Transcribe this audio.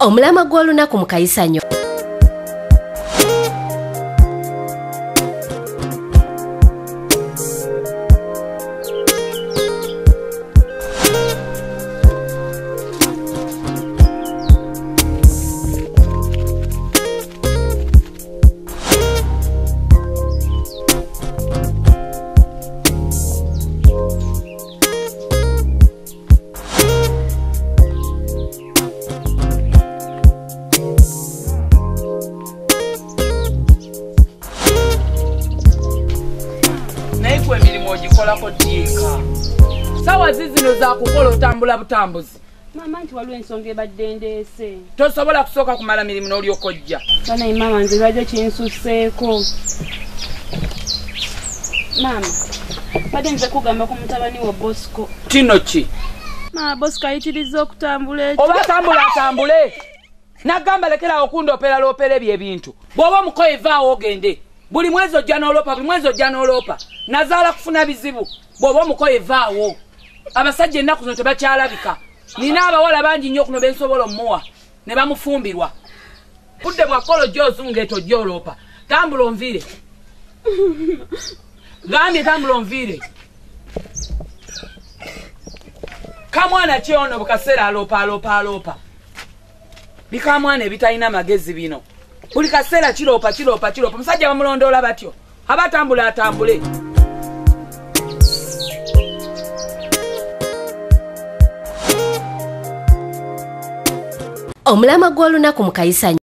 Omulamwa gw'olunaku mu kayisanyo. Sawa zizino za kukola otambula butambuzi. Mama nti waliwo ensonga ebadde ndeese. Tosobola kusooka kumala mirimu n'olyoka ojja. Banaye maama nze lwajjo kinsusseeko. Maama, badde nze kugamba ku mutabani wa Bosco. Kino ki? Maama Bosco ayitirizza okutambula ekyo. Oba atambula atambule. Nagamba lekera okundoopera loopera ebyo ebintu. Bw'oba omukoye vaawo ogende. Buli mwezi ojja n'oloopa, buli mwezi ojja n'oloopa. Nazaala kufuna bizibu. Bw'oba omukoye vaawo. Abasajja ennaku zino tebakyalabika. Nina abawala bangi nnyo kuno be nsobola omuwa ne bamufumbirwa. Budde bwa kkola ojja ozungeeta ojja oloopa. Tambula onviire. Gambye tambula onviire. Kamwana ki ono bu kaseera aloopa aloopa aloopa. Bikamwana ebitalina magezi bino. Buli kaseera kiroopa kiroopa kiroopa. Omusajja bamulondoola batyo. Aba atambula atambule. Omulamwa gw'olunaku mu kayisanyo.